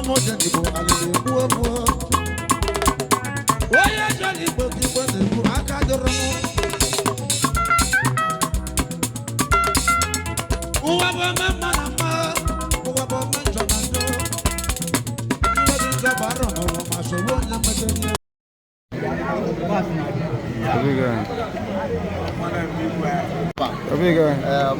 Mmanwụ Odenigbo alịrị egbu egbu. Onye jere Igbo ka Igbo na-ekwu aka dịrị m. Ụwa bụ ome mma na mma, ụwa bụ ome njọ na njọ. Ihe dị njọ bụ arụ n'ụwa ma sogbu onye metere ya.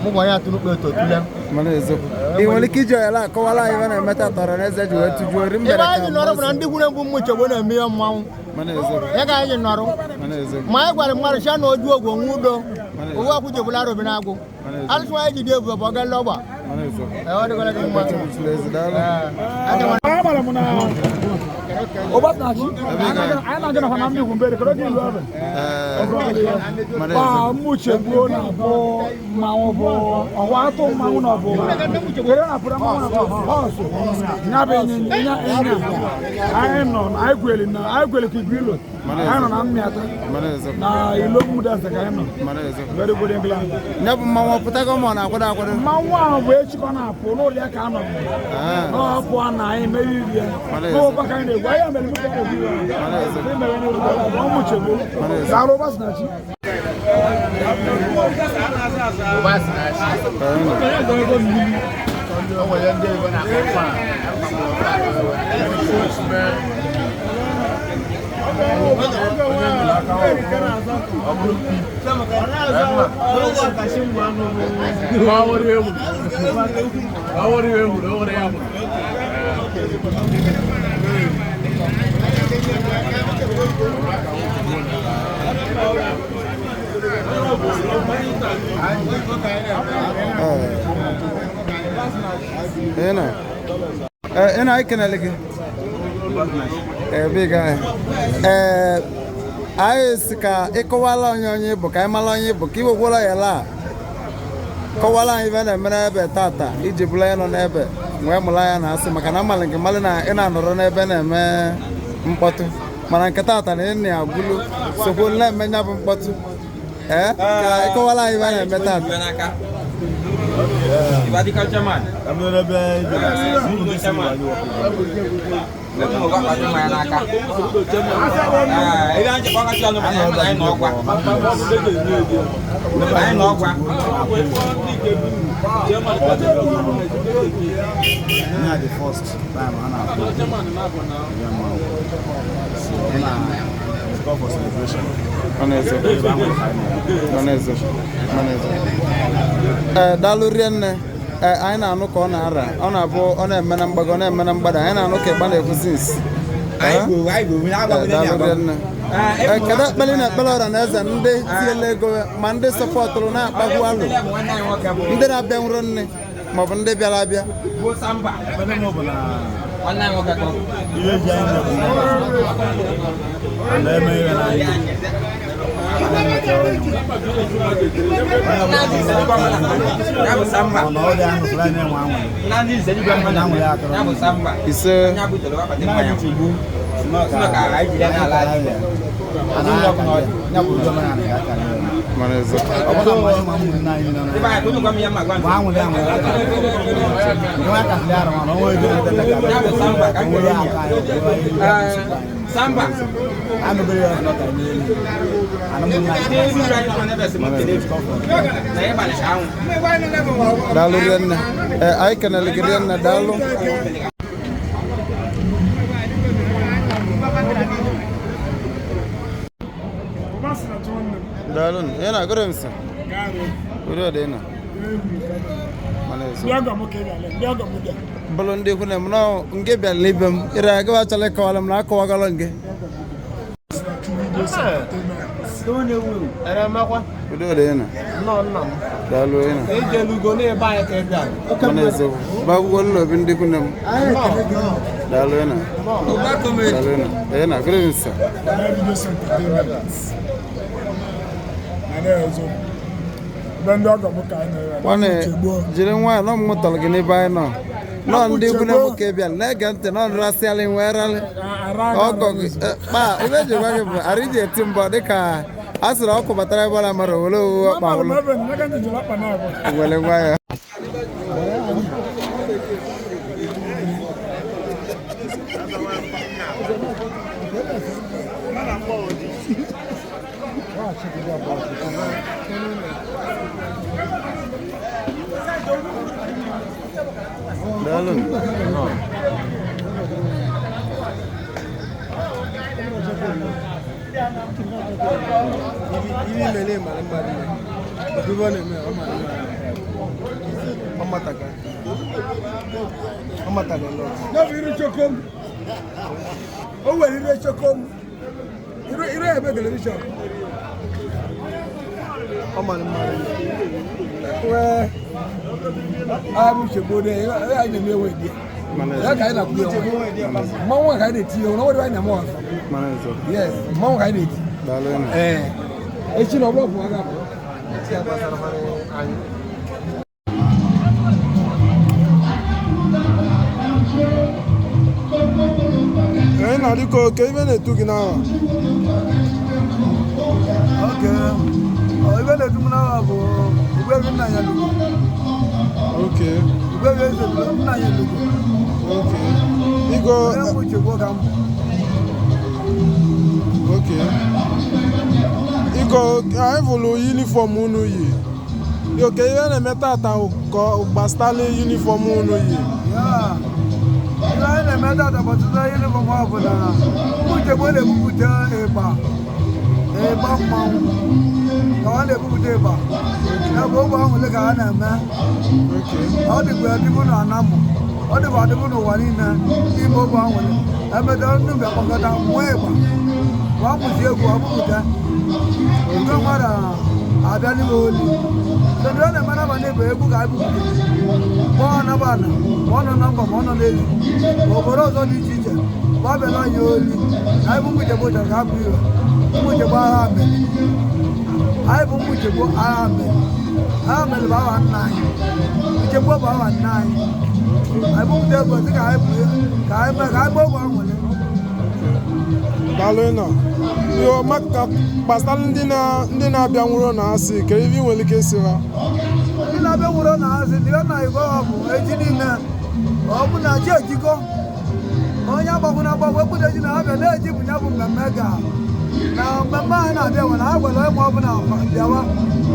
Mụ bụ onye atụrụkpe ototule. Mana eziokwu, ị nwere ike iji oyala akọwala anyị ife na-eme tata ọra na eze ji wee tụjuo ri mbere Ebe anyị ji nọrọ bụ na ndị gwuru egwu mmụ Ichegbo na-eme ihe mmanwụ. Mana eziokwu. Ya ka anyị ji nọrọ. Mana eziokwu. Ma anyị gwara mmadụ sịa na oju ogwu onwe udo ụwa akwụ jegbula arobi na-agụ alụsị anyị ji dị ebu bụ ọga lọgba. Mana eziokwu. Ee, ọ dịkwara gị mma. Ezi, daalụ. Agbara m na Ụbasinachi anyị na-aga nakwa na mmikwu mbere kedu oge ilu ebe Mana ma eziokwu. Mmuchegbuo na-abụ mmanwụ bụ ọwa atụ mmanwụ na ọbụ kedu na pụrụ mmanwụ na bụ họsụ ya bụ ịnyịnya ịnya anyị nọ anyị gweli na anyị gweli ka igwe ilo anyị nọ na mmịata Mana eziokwu. Na ilo mmụdeze ka anyị nọ. Mana eziokwu. Very good England. Ya bụ mmanwụ ọ pụtago ma ọ na-akwado akwado? Mmanwụ ahụ bụ echi ka ọ na-apụ n'ụlọ ya ka a nọ n'ọpụ na anyị mere iri ya n'ụba ka anyị na-egwu anyị mere mmepe egwu ya mere n'ụlọ Ọmụchegbu. Daalụ, Ụbasinachi. Ị na ee ị na anyị kenele gị ebe ị gaghị. Ee, anyị si ka ị kọwala onye onye bụ ka anyị mara onye bụ ka ị wekwara ya laa kọwala anyị ife na-eme n'ebe tata iji bụla ya nọ n'ebe wee mụla ya na asị maka na mmalị nke mmalị na ị na-anọrọ n'ebe na-eme mkpọtụ mana nke tata na ị na-agwụlu sokwu na-eme ya bụ mkpọtụ. Ee, ka ị kọwala anyị ife na-eme tata. Ibadika chairman. Chairman. Ebe mmanya n'aka. Ee, ebe anyị jikwa kasị ọnụ mana anyị nọ ọgwa. Anyị nọ ọgwa. Yeah, the first time a na-akpọ ihe mmanwụ. So, ọ na it's call for celebration. Ọ na-ezo. Ọ na-ezo. Ọ na-ezo. Ee, daalụ rinne. Ee, anyị na-anụ ka ọ na-ara ọ na-abụ ọ na-eme na mgbago, ọ na-eme na mgbada. Anyị na-anụ ka ịgba na-ekwu since. Anyị gburu, anyị gburu, Ee, daalụ rinne. Ee, kedu ekpere na ekpere ọra na eze ndị tinyela ego ma ndị sọpọtụrụ na-akpagbu alụ Nwanne anyị nwoke bụ ndị na-abịa nwụrụ nne maọbụ ndị bịara abịa? Bụ Samba. Ekpere m bụ na Nwanne anyị nwoke kpọrọ. Ihe eji anyị na-ekwu na-eme ihe n'anya. Ya bụ Samba. Ọ na ọ dị ahụ sịrị anyị na-enwe anwụrị. Nnamdi Nzeligwe mmadụ. Anwụrị akọrọ. Ya bụ Samba. Ise. Onye butere wakpati mmanya. Sị ka anyị jiri ya n'ala anyị. Ya bụ ụdị omenala ka a kara ya. Mana ezo. Ọ bụrụ na mmasị ma ụmụnne anyị nọ Ebe anyị tụnụ gwa m ya ma gwa m. mgbe anwụrị anwụrị akara. Nwa kasịrị arụ mana o nwere ego na-etete Ya bụ Samba ka ka m o nwere kwere aka anyị, o nwere ihe Ee, Samba. anụbere ya ọzọ ka n'elu. Ana ụmụnne anyị Ndị uru anyị nọ n'ebe si m kele. Na ịgbalị ka anwụ. Daalụ rinne. Ee, anyị kenele gị rinne, daalụ. Daalụ. Ị na-agụrụ m sị udo dị na mana ezo bụrụ ndị ikwu na m nọ nke bịara n'ibe m ire agawa achọla ịkọwara m na akọwagọrọ nge udo dị na. Daalụ ị na mana ezo bụ akwụkwọ nna obi ndị ikwu nne m. Daalụ ị na, daalụ ị na. Ị na gụrụ m sị. Na na-ezo ebe ndị ọgọ m ka anyị na-ere. Nwanne, jiri nwayọ nọ m mụtara gị n'ebe anyị nọ nọ ndị ikwu nne m ka ị bịara na-ege ntị nọ nrasịalị nwee ralị ọgọ gị. Eh, kpa ibe ji gwa gị bụ ara iji eti mbọ dịka a sịrị ọkụ batara ebe ọ na-amara were owuwe ọkpa Amaara m wụlụ ebe na aka njijere akpa na-abụ. Were nwayọ. Daalụ. N'obi iru chokom. O nwere iru chokom. Iru iru ebe telivishọn. Wee abụ Chegbu de anyị na-eme ewe di ya ka anyị na-akwụ ya mmanwụ ka anyị na-eti ya na nwere anyị na-eme ọzọ. Yes, mmanwụ ka anyị na-eti. Daalụ. Ee, echi na ọbụla bụ aga abụ. Anyị na-adịkọ oke ibe na-etu gị n'aha. Ibe na-etu m n'aha bụ Ogbuefi Nnanya Lugo. Okay. Ogbuefi Eze Nnanya Lugo. Okay. Biko. Onye mbụ Chegbu ka m bụ. Okay. Biko, anyị fụrụ uniform unu yi. Oke ihe na-eme tata ka gbasara uniform unu yi. Ya. Ihe anyị na-eme tata gbasara uniform ọ bụ na ụmụ Chegbu na-ebupụta ịgba. Ịgba mmanwụ. Ka ọ na-ebupụta ịgba. Ya bụ ogbe ahụ ka ha na-eme. Ọ dịkwa adịbụ na anamụ. Ọ dịkwa adịbụ n'ụwa niile ime ogbe ahụ. Emeta ndị mgbe kpọkọta mụọ ịgba. Wa mụzi egwu ọbụpụta. Nke mmadụ abịa n'ime oli. Kedu ọ na-eme n'abalị bụ egwu ka anyị bupụta. Ma ọ naba ana, ma ọ nọ na mba, ma ọ nọ n'ezi. Obodo ọzọ dị iche iche, ma ọ bịara anyị oli. Anyị bụ ụmụ Chegbu chọrọ ka ha bụ iwe. Ụmụ Chegbu agha mere. Anyị bụ ụmụ Chegbu agha mere. Agha mere bụ aha nna anyị. Chegbu bụ aha nna anyị. Anyị bupụta egwu sị ka anyị bụ ka anyị mee ka anyị gbaa ogbe ahụ. Daalụ nọ. Yo, maka gbasara ndị na ndị na-abịa nwụrụ na asị, kedu ibe ị nwere ike ịsị ha? Ndị na-abịa nwụrụ na asị ndị na igwe ha bụ echi niile ọ bụ na chi ejikọ onye agbagwo na agbagwo ekwute ji na abịa na-eji bụ ya bụ mmemme ga na mmemme anyị na-abịa nwere ha gwara onye ma ọ bụ na bịawa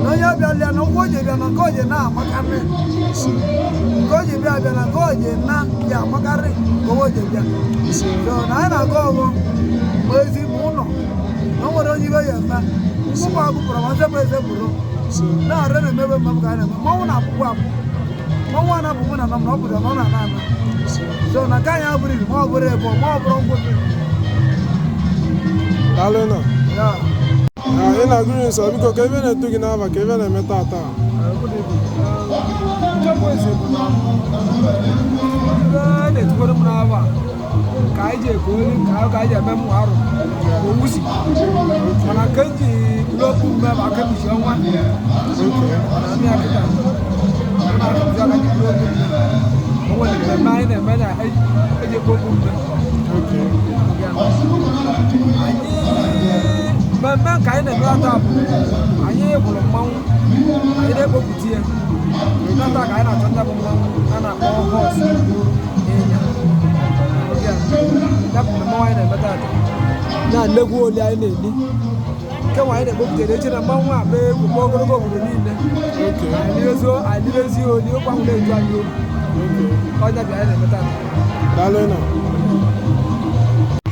na onye abịala na ụgwọ o ji bịa na nke o ji na-amakarị nke o ji bịa bịa na nke o ji na ya amakarị ka o ji bịa. So na anyị na-agụ ọgbọ ma ezi ma ụlọ na o nwere onye ibe ya eme mkpụkpụ agụpụrụ ma nzepụ eze bụrụ na-arị na-emebe mmemme ka anyị na-eme mmanwụ na-apụpụ apụ mmanwụ a na-apụpụ na na ọ pụtara na ọ na-ana ana. So na nke anyị abụrụ izu ma ọ bụrụ ebe ma ọ bụrụ nkwụsị. Daalụ nọ. Ya. Ị na-agụrụ nsọ, biko ka ebe na-etu gị n'aba ka ebe na-eme tata. Ebe na-etukwere m n'aba ka anyị ji eko olu ka anyị ji eme mmụ arụ owusi mana nke m ji buru okwu mgbe bụ aka mkpuchi ọnwa na amị akịta na akịta aka ji buru okwu mgbe o nwere mmemme anyị na-eme na eji ekwu okwu mgbe anyị mmemme nke anyị na-eme taa bụ anyị hụrụ mmanwụ anyị na-ekpopụta ya tata ka anyị na-achọ ndị bụ mmanwụ a na-akpọ horse ịnya. Ya bụ mmemme anyị na-eme tata na nnegwu oli anyị na-eli nke nwa anyị na-ekpopụta echi na mmanwụ a bụ egwu ma ogologo obodo niile anyị libezie oli okwu ahụ na-eju anyị obi ọnya bịa anyị na-eme tata. Daalụ nọ.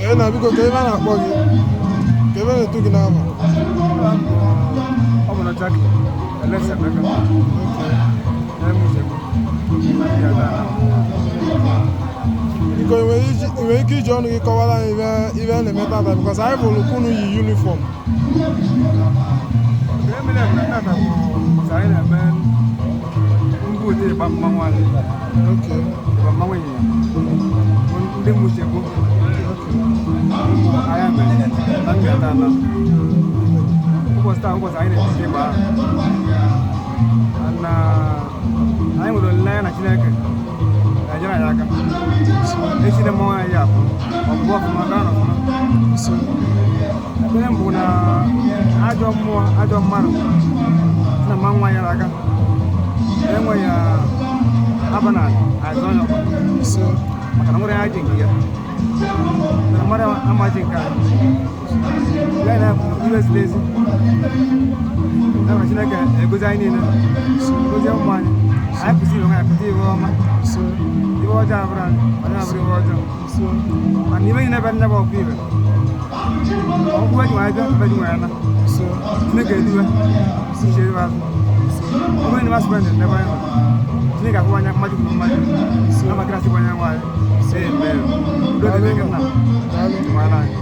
Ị na biko ka ebe a na-akpọ gị ka ebe na-etu gị n'aba. Ọ bụ na Jackie Elesa Emeka. Na-eme Chegbu. Biko, ị nwere ike iji ọnụ gị kọwara anyị ibe a na-eme tata because anyị fụrụ ka unu yi uniform. Ihe mere bụ na tata bụ ụzọ anyị na-eme mbute ịgba mmanwụ anyị. Ịgba mmanwụ ịnyịnya. Bụ ndị ụmụ Chegbu. Ụmụ agha mere na mbịata anọ. Ụbọchị taa ụbọchị anyị na-etiti ịgba ahụ. Na anyị nwere olileanya na Chineke ga-enyere anyị aka. Echi na mmanwụ anyị apụ, ọ bụ ọfụma gaa n'ọfụma. Ekpere m bụ na ajọ mmụọ ajọ mmadụ si na mmanwụ anyị aka enweghị aba na azụ onye ọkwa maka na nwere ya ji nke ya. Na mmadụ amaghị nke a. Ya na iwe ziri ezi. Ya ma Chineke egozi anyị niile. Gozie ụmụ anyị. Anyị kwụsị iwe anyị pụta iwe ọma. Iwe ọjọọ abụrụ anyị, onye abụrụ iwe ọjọọ. Mana iwe niile ebe nne bụ ọkụ ibe. Ọkụ eji nwere bịa, ebe ji nwere na. Chineke eduwe, si ebe azụ. Ọ bụrụ na masị ndị ebe anyị nọ. Chineke akwụwa anya mmadụ kwuru mmadụ. Ama krasị bụ onye nwe anyị. Amen. Udo dịrị gị nna. Nwaala anyị.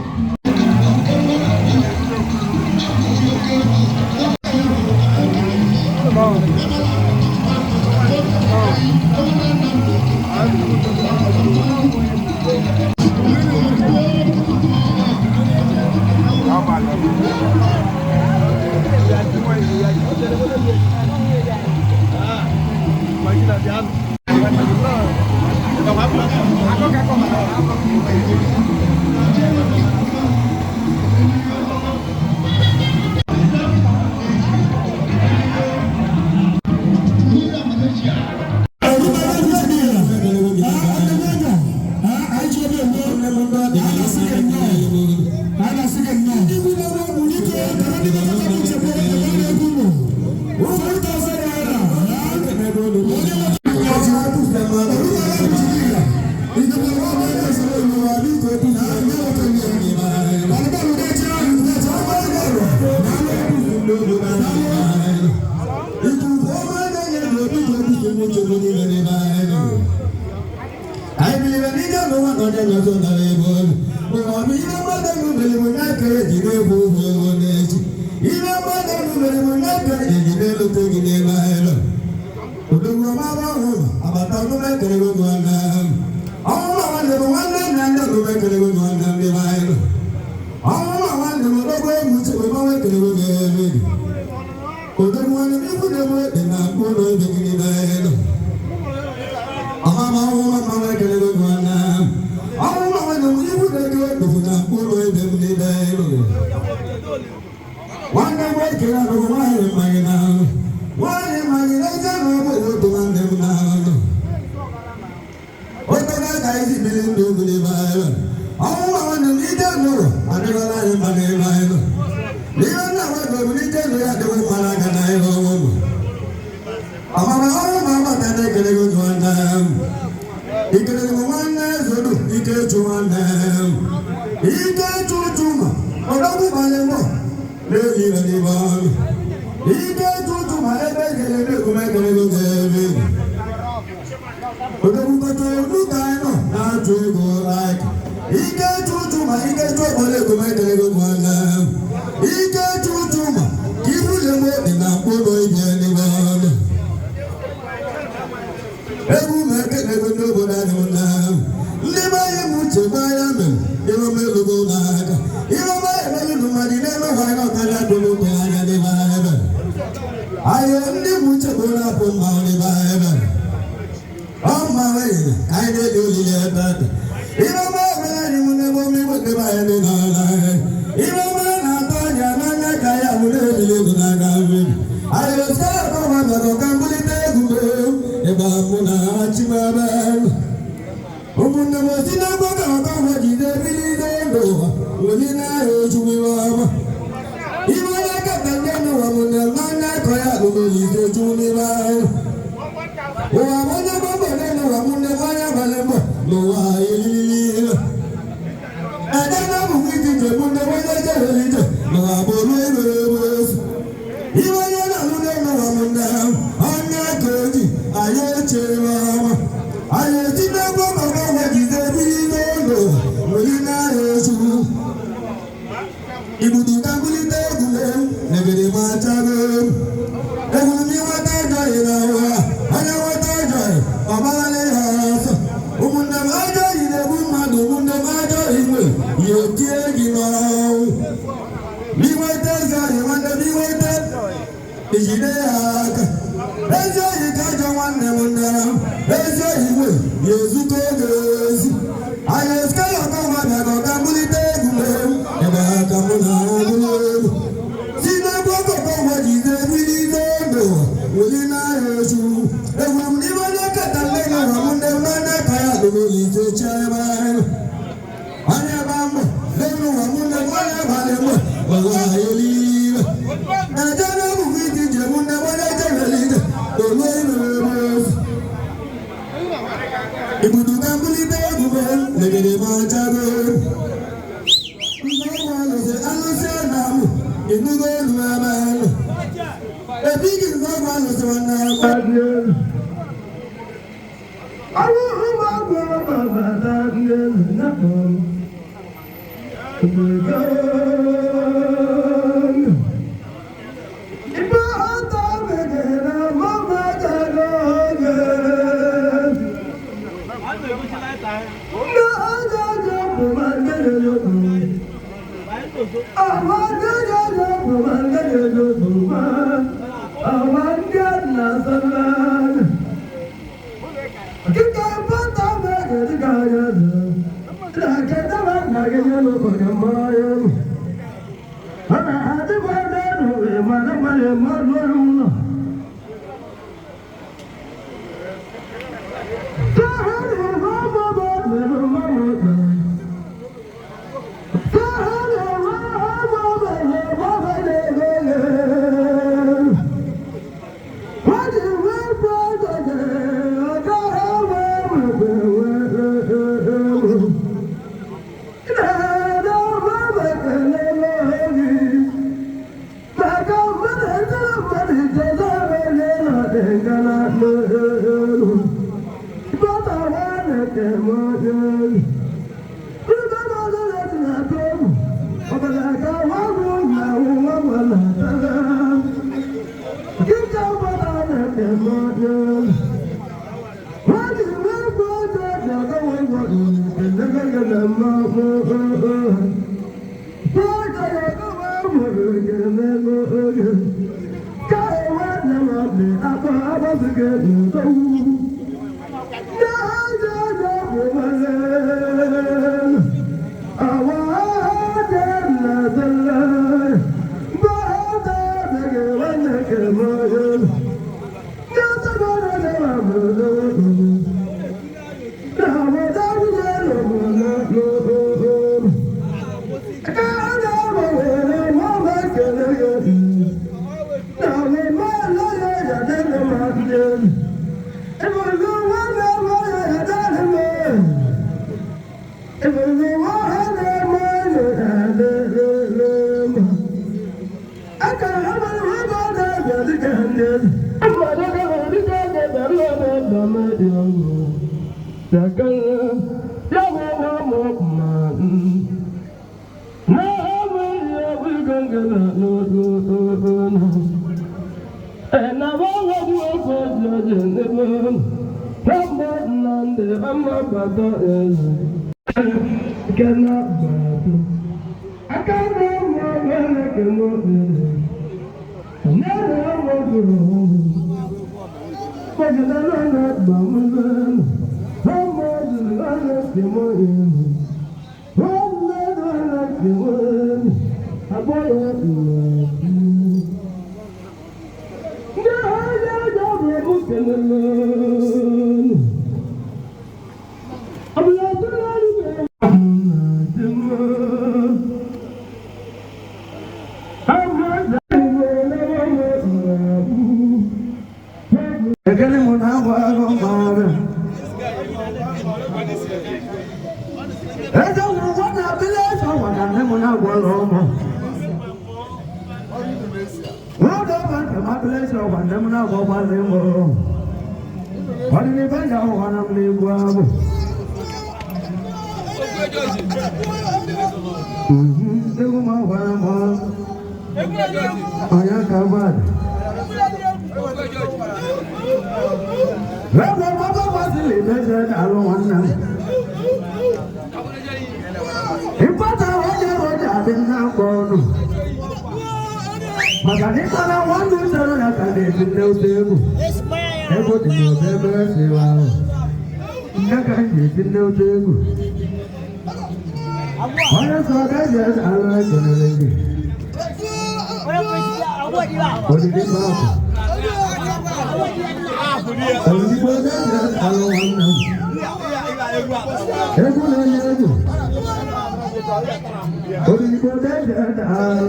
Odigbo deje daalụ.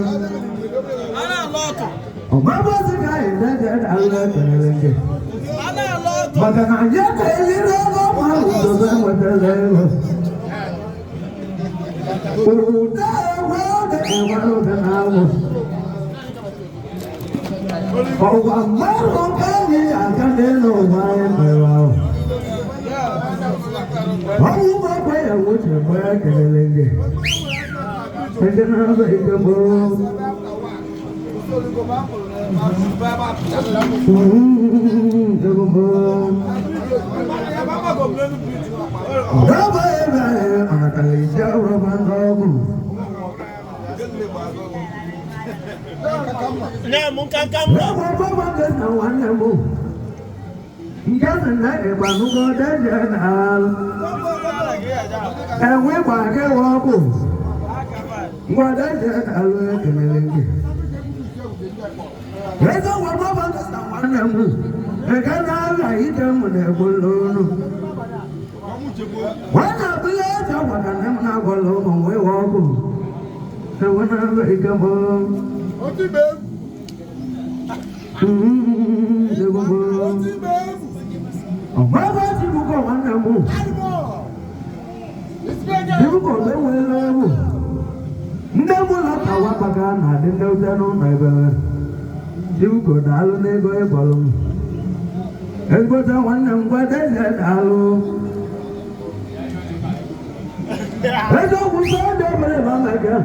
Ọgbabọsị ka anyị deje daalụ ekelere gị. Maka na anyị ekelere ego ma udobe nwetara ego. Ụda egwe ode enwere ụda na-awụ. Ọgwa mmadụ ka anyị aga n'elu ụwa anyị mere ahụ. Ọnwụ gbakwa ya wuche mgbe ekelere gị. Ndị na-abụ ike gboo. Ndị mụ na wapaka na-adị ndị ụzọ n'ụlọ ebere. Chibuko daalụ n'ego ịgwalụ m. Egote nwanne m gwadeze daalụ. Eziokwu sọ ndị obere ma mege.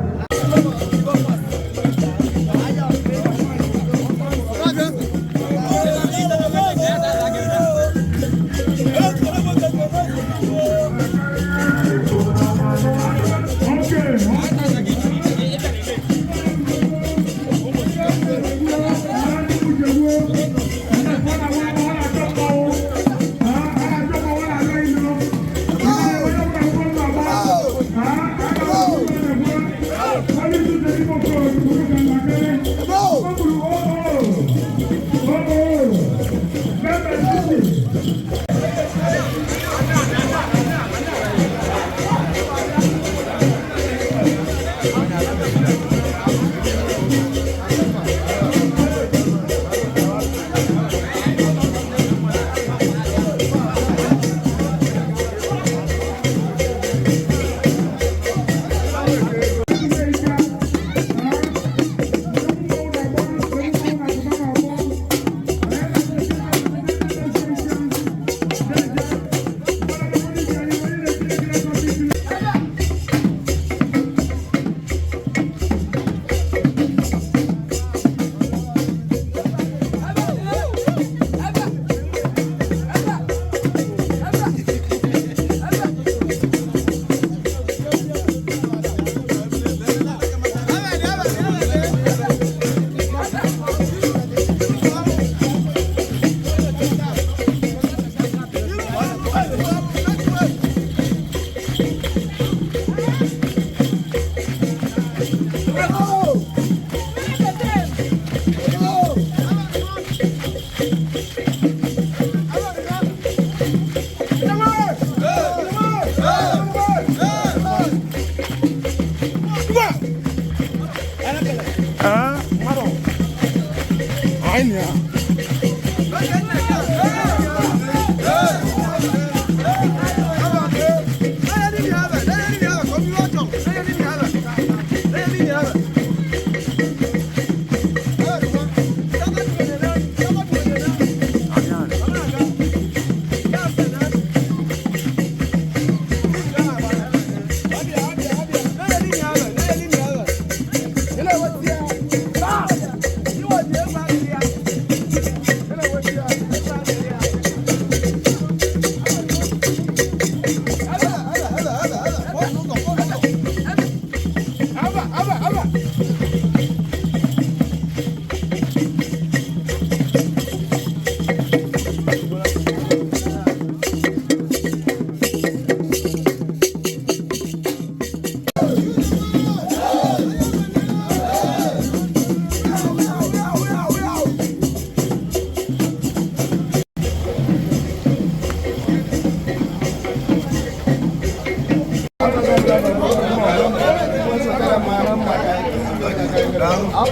Thank you.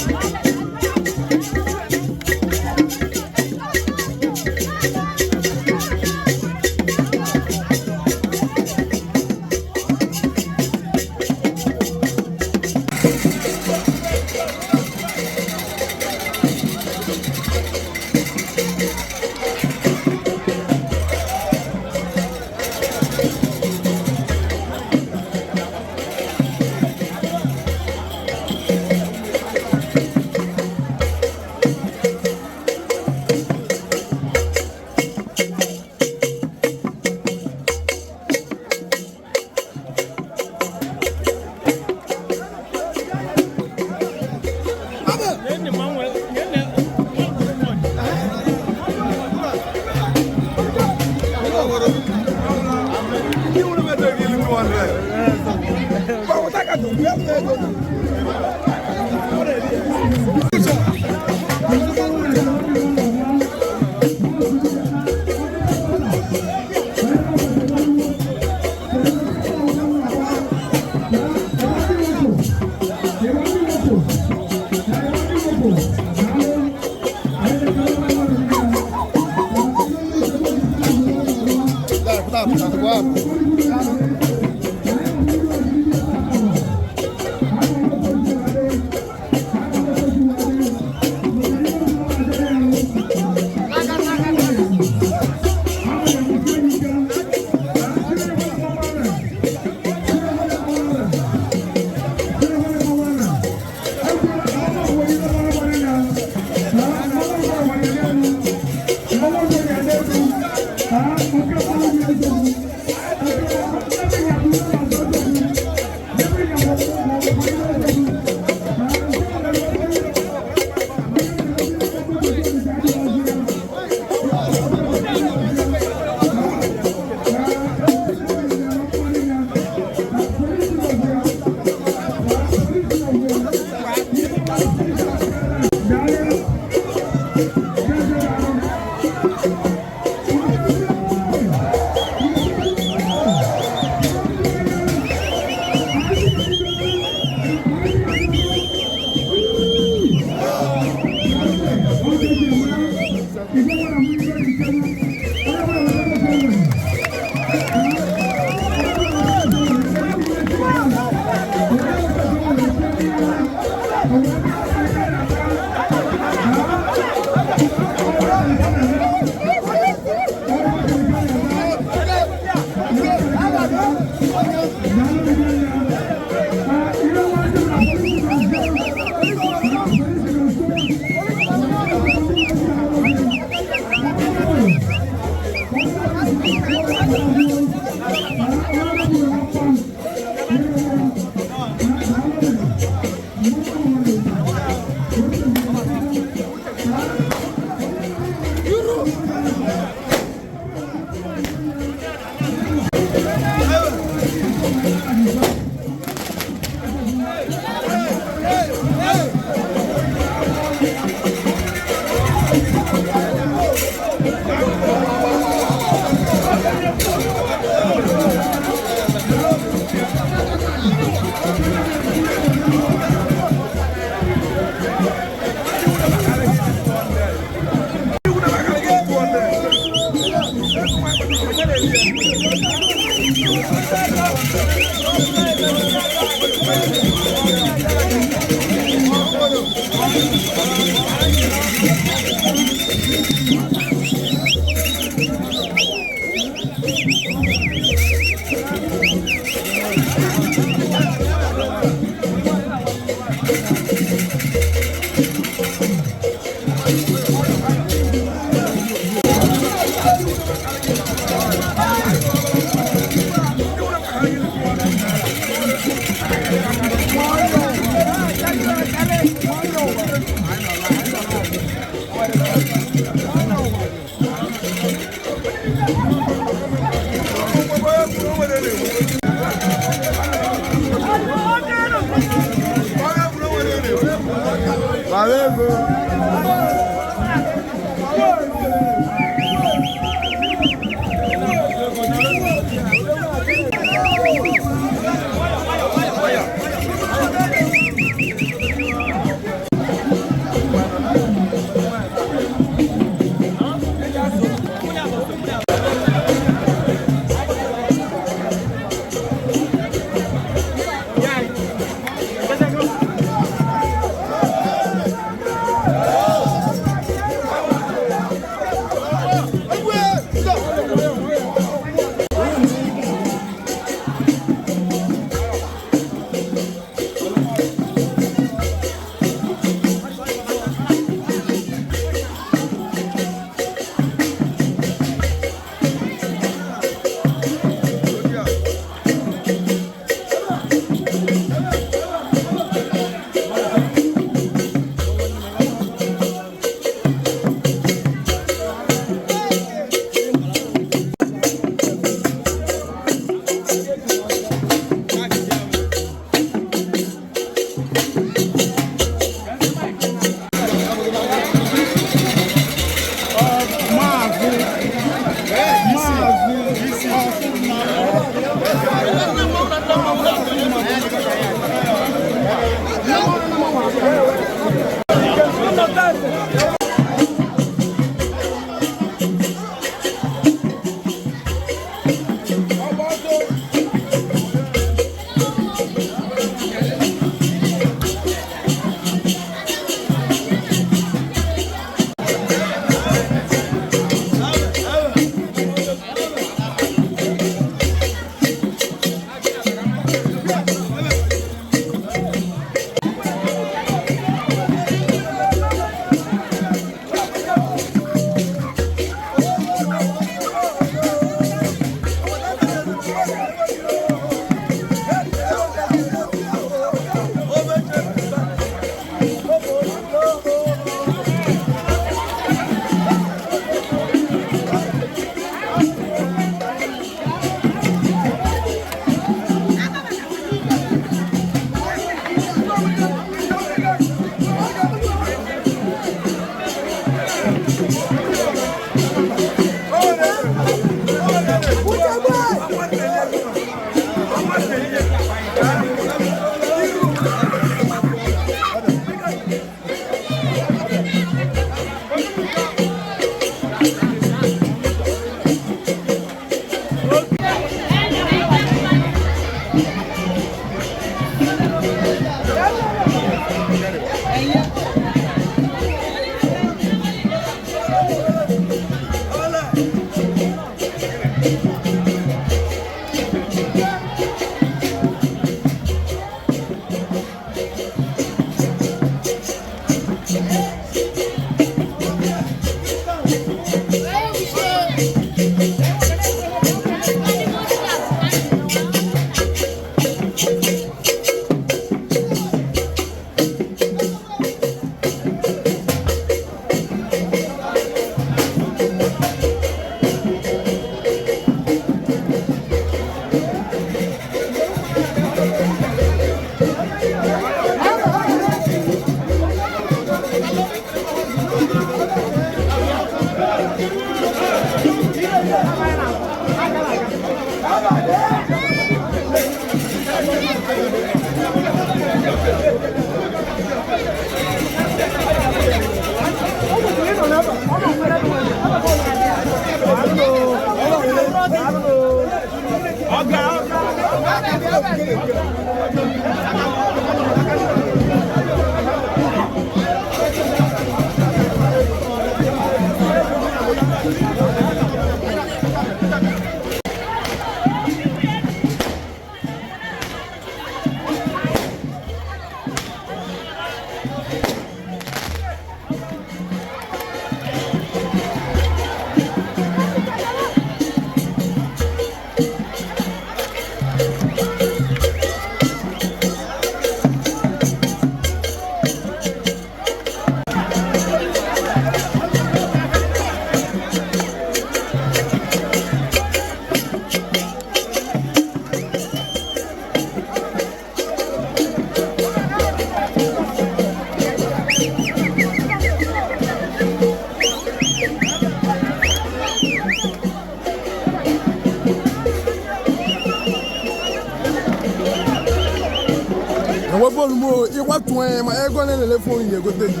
Enwe fonu m o, ịkwatuo ya ma ego na-elele fonu ya egote gị.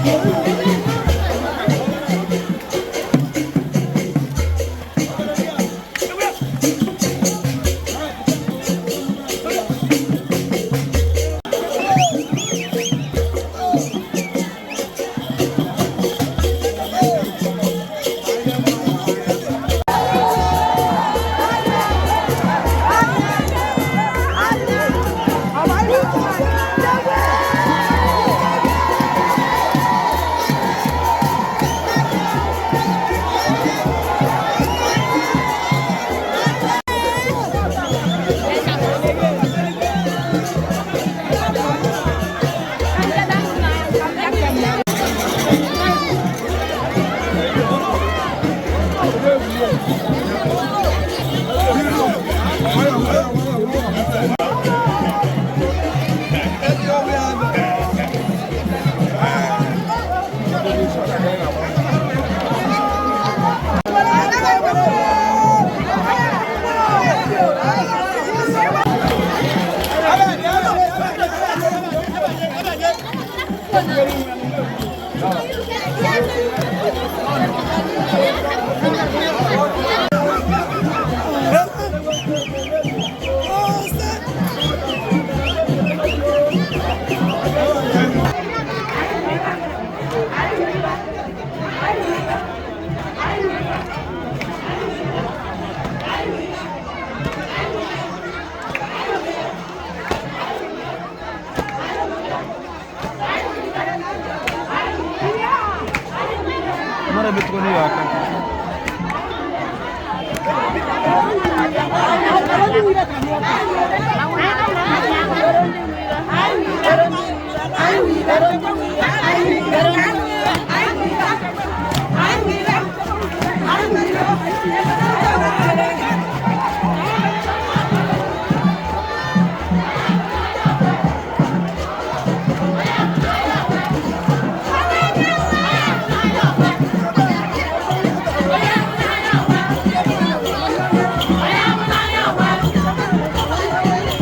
Thank you. Mmadụ emetụkwana iwe aka. Thank you.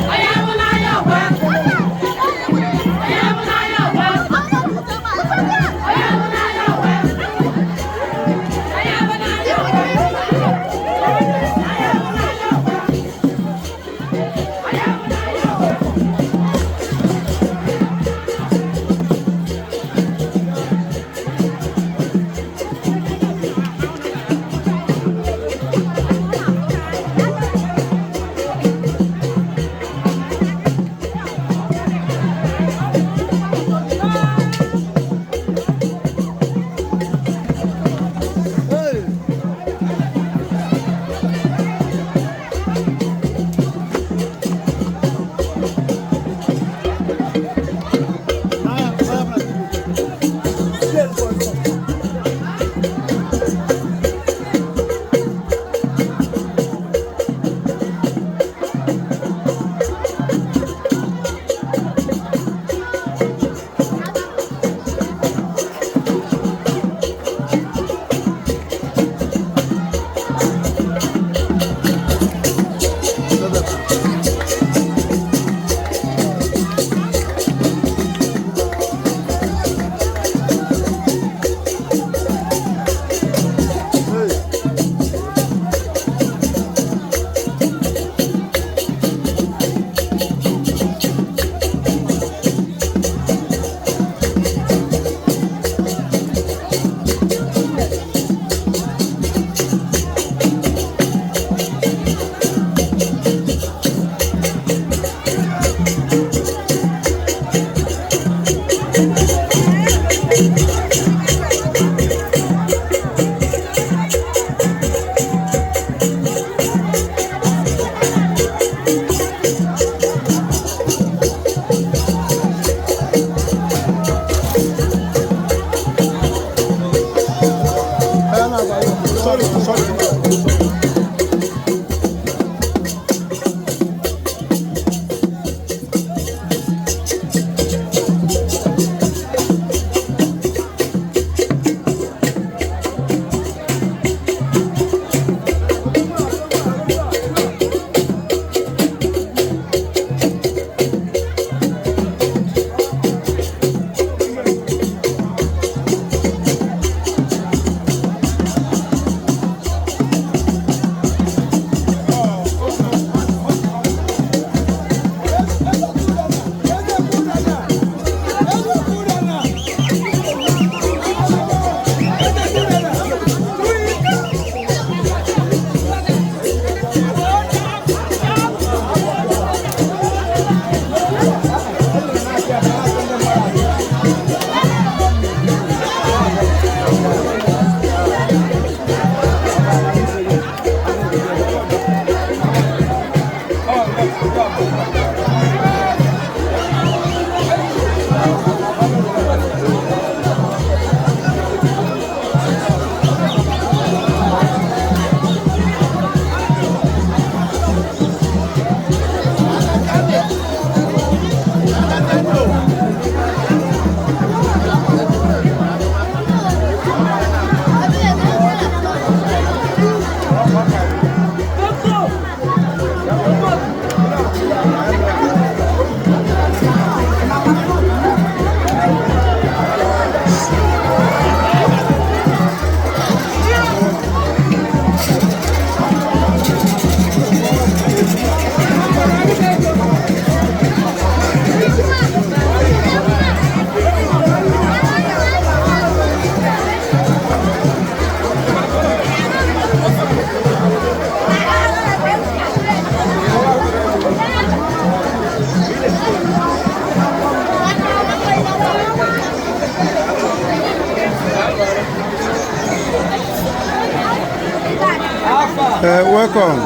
Welcome.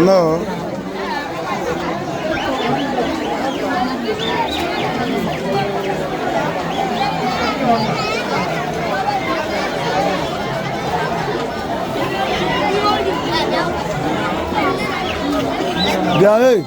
No. Bịa, hey.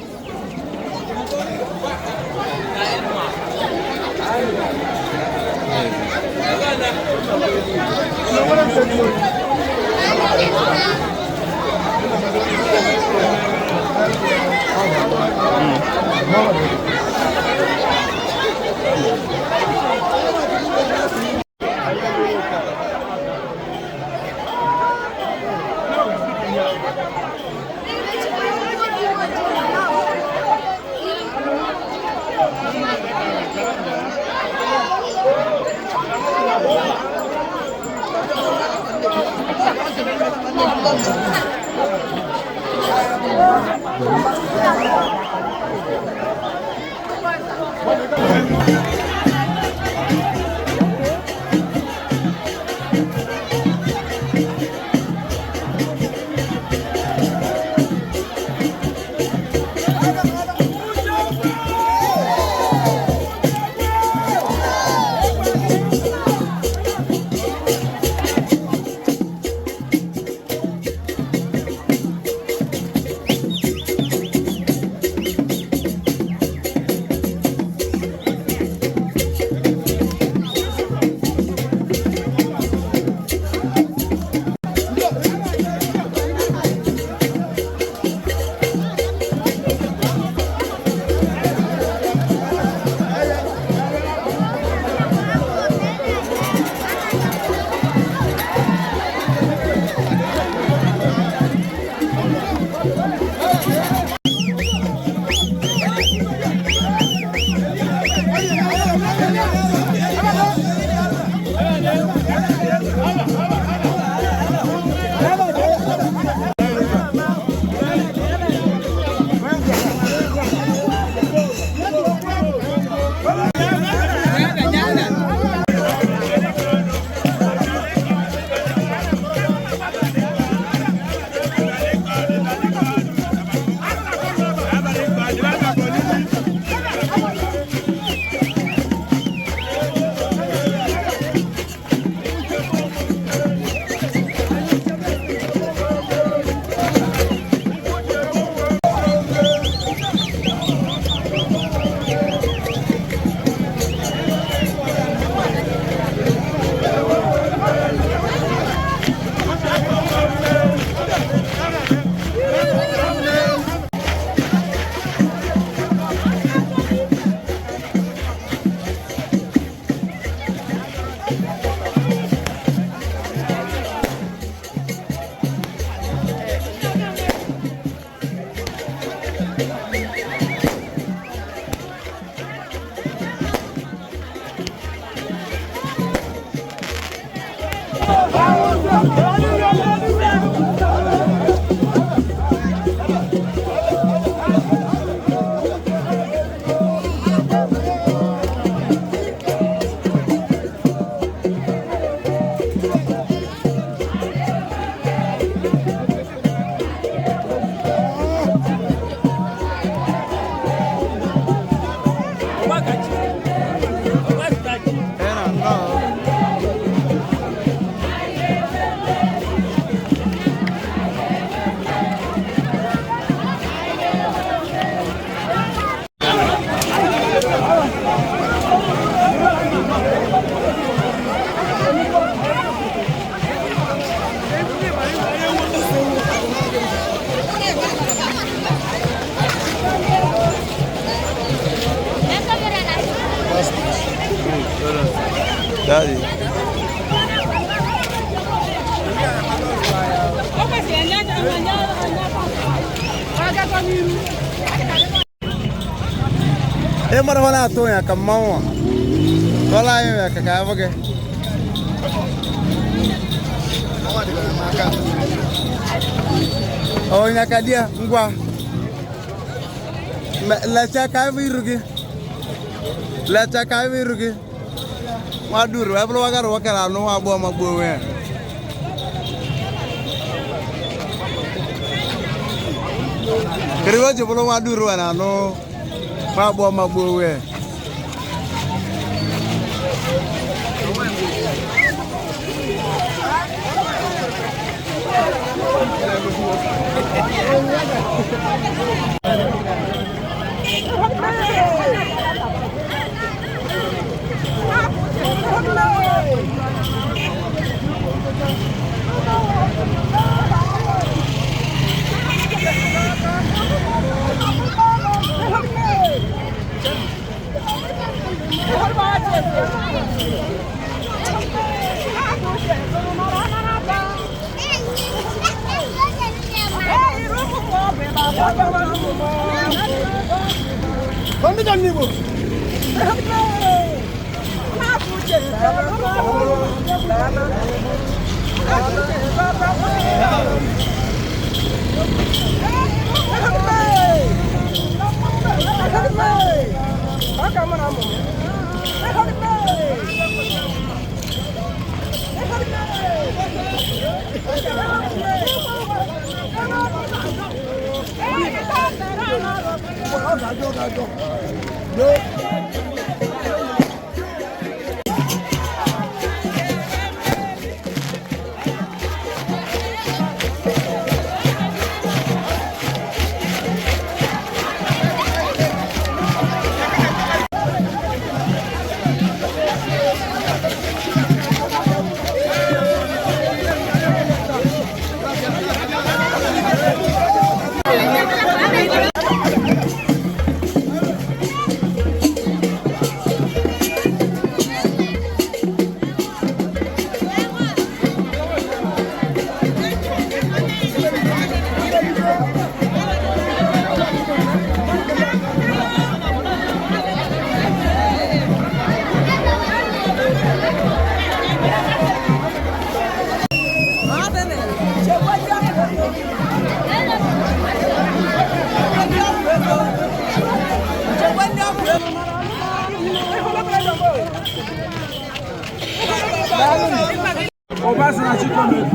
Daddy. Ị mara ọ na-atụ ya ka mmanwụ a. Tụọla anyị ya ka ka afọ gị. Onye aka di ya ngwa. Lechaa ka afọ iru gị. Lechaa ka afọ iru gị. Nwa duru ebe wagara wakara anụ nwa agbọghọ magbuo onwe ya. Kedu ihe o ji bụrụ nwa duru na anụ nwa agbọghọ magbuo onwe ya?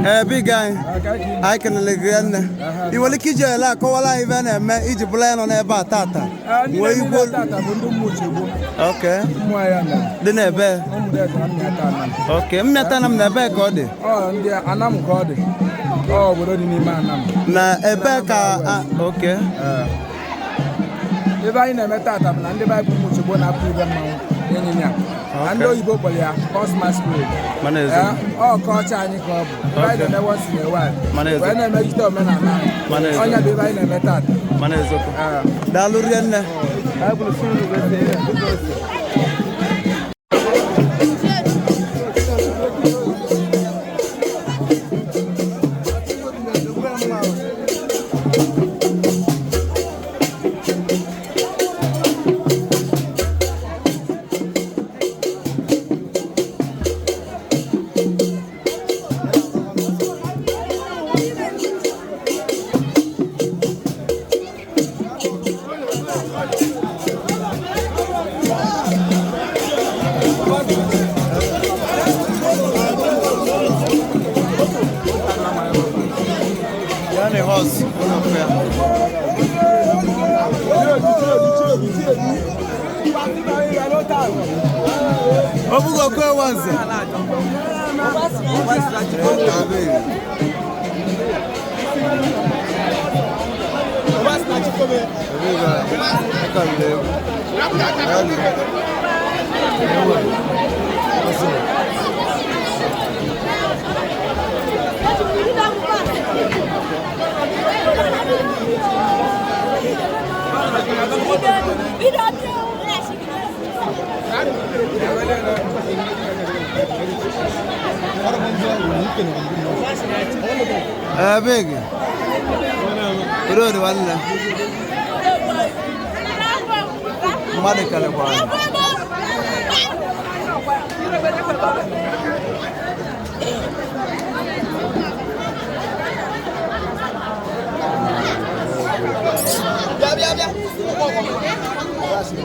Ee, big anyị anyị kelele gị nne. Ị nwere ike iji ele akọwara anyị ife a na-eme iji bụla ya nọ n'ebe a tata nwee ikwu? Ok, dị n'ebe. Ok, mmịata na m n'ebe ka ọ dị. Anam ka ọ dị. Ọ obodo dị n'ime Anam. Na ebe ka ok. Ebe anyị na-eme tata bụ na ndị Baịbụl Ụmụchigbo na-apụ ibe mmanwụ ịnyịnya. Na ndị oyibo kpọrọ ya horse masquerade. Mana ezo. Ọ kọlcha anyị ka ọ bụ. Ebe anyị na-eme once in a while. Mana ezo. Wee na-emegide omenala anyị. Mana ezo. Ọnya bụ ebe anyị na-eme tata. Mana eziokwu. Daalụ rie nne. Ya na horse ụlọ ya. Ọ bụghị ọkụ ewanze. Ee, big. Road nwanne. Mmadụ kelekwara.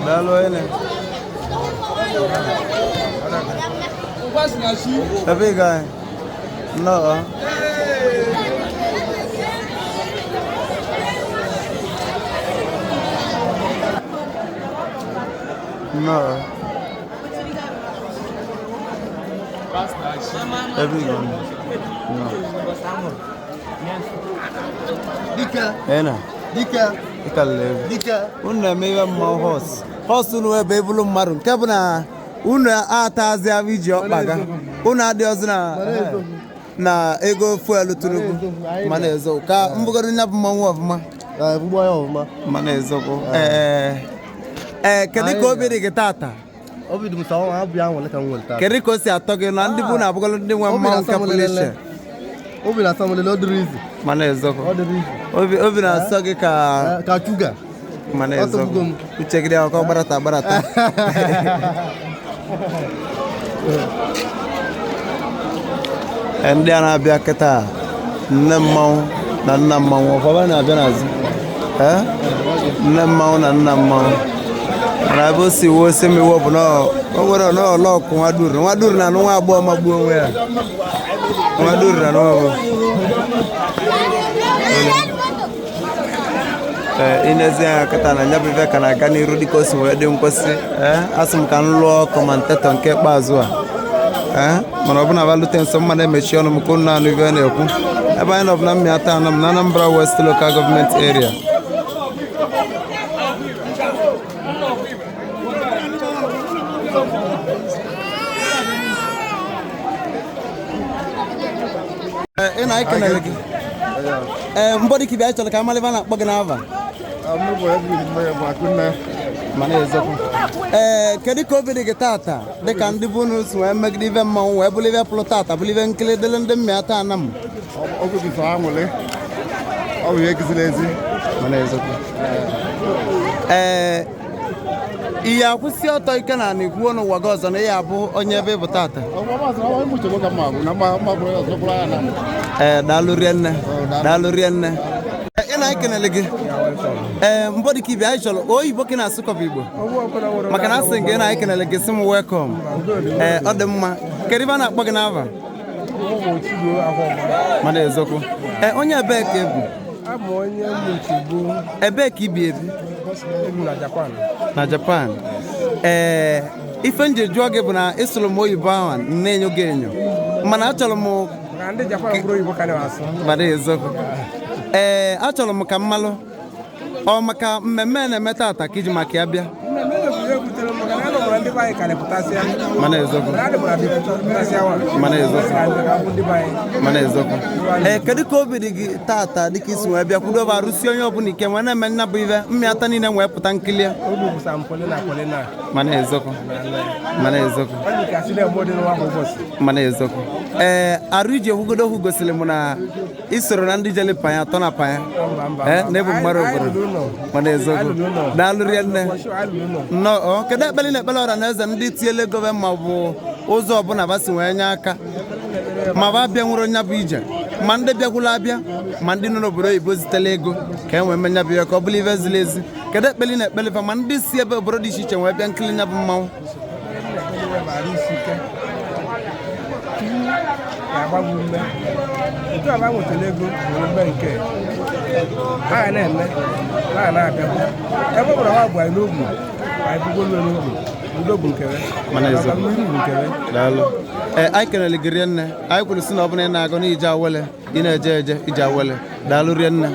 Daalụ onye. Ebe ị ga? Nnọọ. Nnọọ. Ebe ị ga-anọ. Nnọọ. Dike, Ena, dike, ịkalịla egwu. dike. Unu na-eme ihe mmanwụ họs. Họs unu ebe ebulu mmadụ nke bụ na unu atazi ahụ iji ọkpa ga. Unu adịghịzi na na ego fuelu Tinubu mana ezo ka mbugoro nya bụ mmanwụ ọfụma Ee, bugbo ya ọfụma. mana ezokwu. Ee, kedu ka obi dị gị tata? Obi dị m sọ ọnwa abịa anwụle ka m nwere taa. Kedu ka o si atọ gị na ndị bụ na abụgolo ndị nwe Obi mmanwụ na-asọ nke m pụrụ lelele. iche? Obi na-asọ m lele, ọ dịrị izu. Mana ezokwu. Ọ dịrị izu. Obi na-asọ gị ka Ee, ka chuga. mana Ọ ezokwu. tọgbugo m. Uche gị dị akọ gbarata gbarata. Ee, ndị a na-abịa kịta, nne mmanwụ na nna mmanwụ ọfọba na-abịa n'azụ. Ee, nne mmanwụ na nna mmanwụ, mana ebe o si wuo si m iwu bụ na o nwere n'ọlọkụ nwa duru nwa duru na anụ nwa agbọghọ magbuo onwe ya. Nwa duru na anụ nwa agbọghọ. Ee, inezi anya kịta na nya bụ ife ka na-aga n'iru dịka o si wee dị nkwesị. Ee, asị m ka m lụọ kọmantetọ nke ikpeazụ a. Ee, mana ọ bụ na balute nso mma na-emechi ọnụ m ka unu na-anụ ife a na-ekwu. Ebe anyị nọ bụ na Mmịata Anam na Anambra West Local Government Area. Ee, ị na-ekenere gị. Ee, mbọdịkibịa, anyị chọrọ ka amalị ebe a na-akpọ gị n'ava. Mana eziokwu, ee, kedu ka obi dị gị tata dịka ndị bụ unu si wee megide ife mmanwụ wee bụrụ ife pụrụ tata, bụrụ ife nkiri dịrị ndị Mmịata Anam? Obi dị sọ aṅụrị, ọ bụ ihe giziri ezi. Mana eziokwu, ee, ihe akwụsị ọtọ ike na ana ikwuo n'ụwa gị ọzọ na ihe abụ onye ebe ị bụ tata. Ee, daalụ rienne, daalụ rienne. Ee, ị na-ekenele gị. Ee, mbọdịka ibe anyị chọrọ oyibo ka ị na-asụkọba Igbo maka na asị gị na anyị kenele gị, sị m welcome. Ee, ọ dị mma. Kedu ebe a na-akpọ gị n'ava? Mana eziokwu, ee, onye ebee ka ebu? Abụ onye Mmuchigbo. Ebee ka ibi ebi? Ebi na Japan. Na Japan. Ee, ife nji jụọ gị bụ na ịsụrụ m oyibo ahụ na-enyo gị enyo, mana achọrọ m Maka ndị Japan bụrụ oyibo ka na-asụ. Mana eziokwu, ee, achọrọ m ka m malụ ọ maka mmemme a na-eme tata ka iji maka ya bịa. Mmemme na butere m maka na anọkwara ndị be anyị ka na-epụtasịa. Mana eziokwu. Na adịbara pụtasịa nwa. Mana eziokwu. Ka bụ ndị be anyị. Mana eziokwu, ee, kedu ka obi dị gị tata dịka isi wee bịa kwudobe arụsi onye ọbụla ike wee na-eme nna bụ ife Mmịata niile wee pụta nkili ya? Obi bụ sam polina polina. Mana eziokwu, mana eziokwu. Ọ dị ka si na-eme ụdị n'ụwa kwa ụbọchị. Mana eziokwu, ee, arụ iji ekwugodo okwu gosiri m na isoro na ndị jele panya atọ na panya. Mba, mba. Ee, na-ebu mmadụ Anyị obodo. lụrụ ụlọ. Mana eziokwu, Anyị lụrụ ụlọ. daalụ rinne. Anyị lụrụ ụlọ. Nnọọ. Kedu ekpere ị na-ekpere ọra na eze ndị tiele gọve ma ọ bụ ụzọ ọbụla ba si wee nye aka ma ba bịa nwere onye bụ ije, ma ndị bịakwula abịa, ma ndị nọ n'obodo oyibo zitela ego ka e nwee mmenya bụ ihe ka ọ bụla ife ziri ezi? Kedu ekpere ị na-ekpere fa, ma ndị si ebe obodo dị iche iche wee bịa nkiri nya bụ mmanwụ? Arụ isi ike. Chukwu ga-agba gị ume. Otu a ba nwetara ego were mgbe nke a ga na-eme na na-abịakwa ebe ọ bụla nwa bụ anyị n'ogbu, anyị bugo ruo n'ogbu. Udo bụ nkere. Mana eziokwu. Mmiri bụ nkere. Daalụ. Ee, anyị kelere gị rinne. Anyị kwuru sị na ọ bụla ị na-agụ na ije awele, ị na-eje eje ije awele. Daalụ rinne.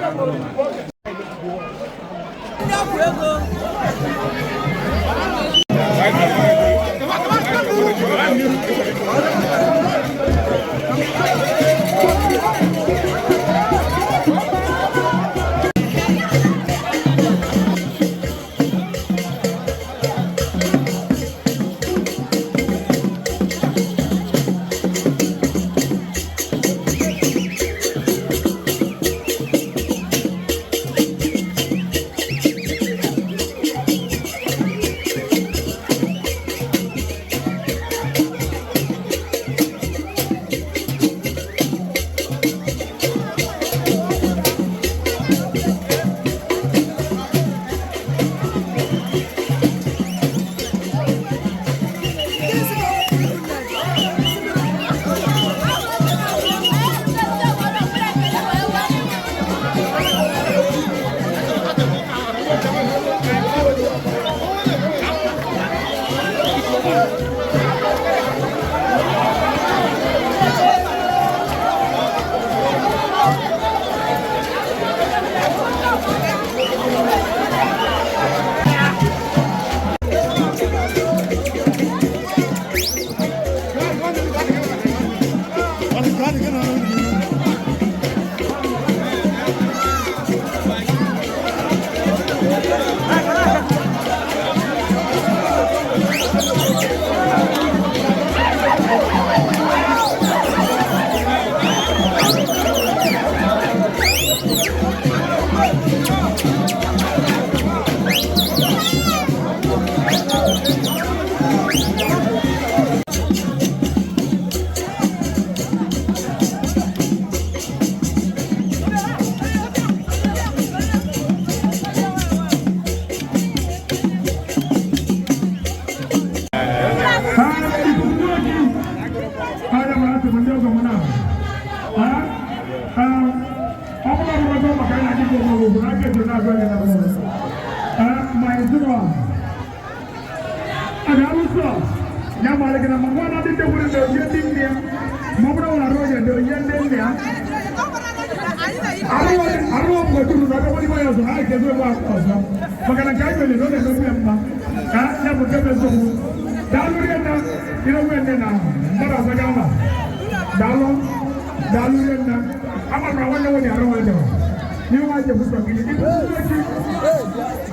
Adalụsọ ya mara gị na ma nwa na ndị nwere na onye ndị nne ya ma ọ bụrụ na arụ ya na onye ndị nne ya arụọ mgbe duru na ọdọ nwa ya ọzọ ha ga-eme nwa ọzọ maka na nke anyị mere na ọ na-emegbu ya mma ka ya bụ nke bụ eziokwu. Daalụ rinne ire nwe nne na mmadụ ọzọ ga ama. Daalụ, daalụ rinne. Ama m na nwanne nwunye arụ nwa jọrọ n'ihu nwa jebụ sọ gị ikuku echi.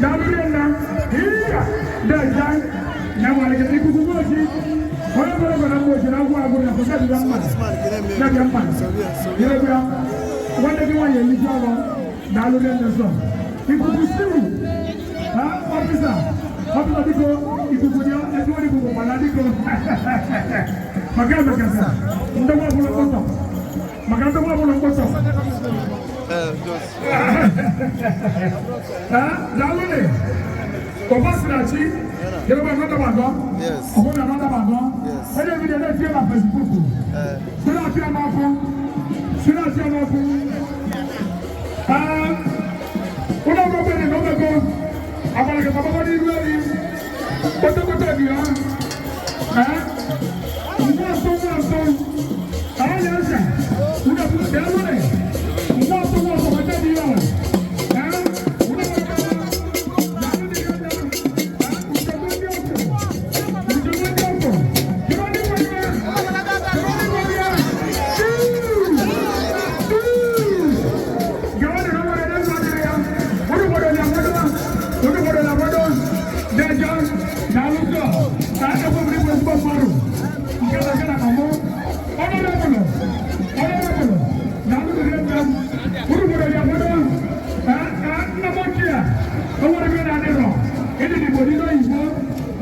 Daalụ rinne iya deja ya nwere gị ikuku ochi onye bụrụ gwara mgbe ochi na ngwa agwụ ya pụta bịa mma ya bịa mma ire bịa nwanne gị nwaanyị eliji ọrụ. Daalụ rinne sọ ikuku siwu ha officer officer biko ikuku dị ezigbo ikuku mana biko maka emekasa ndọgba ọbụla mkpọtọ maka ndọgba ọbụla mkpọtọ. Daalụ ne ọba sinachi yorùbá nọdọ̀bàgọ́ ọ̀gbọ́n nọdọ̀bàgọ́ ẹni ebi de ẹni na Facebook sínú àti ọmọ ọkọ sínú àti ọmọ ọkọ ụlọ ọgbọ bẹ̀rẹ̀ n'ọgbẹgbọ abalị bàbá ní irú ẹni kótókótó ènìyàn ẹ nwa ọsọ nwa ọsọ àwọn yẹn ẹsẹ ụlọ ọgbọ dẹrù rẹ nwa ọsọ nwa ọsọ bàtẹ bí yọ ẹ ụlọ ọgbọ dàrú ní yọjọ ẹ ùjọba ndị ọkọ ùjọba ndị ọkọ kìlọ̀ ní wọ́n yẹ kìlọ̀ ní wọ́n yẹ tíù tíù gawani na wọ́n yẹ lọ́dún ya wọ́n gbọ́dọ̀ ní àmọ́dọ́ wọ́n gbọ́dọ̀ ní àmọ́dọ́ dẹ́jọ́ dàlúkọ̀ ká ẹ̀kọ́ mi ní wọ́n gbọ́ márùn nkẹ́lá kẹ́lá kàmọ́ ọ̀nàdàbọ̀lọ̀ ọ̀nàdàbọ̀lọ̀ dàlúkọ̀ yẹn jẹ́ wọ́n gbọ́dọ̀ ní àmọ́dọ́ ẹ̀ ẹ̀ nnamọ́kíà ọwọ́ rẹ̀ bí wọ́n rọ̀ ẹni dìbò nínú ìbò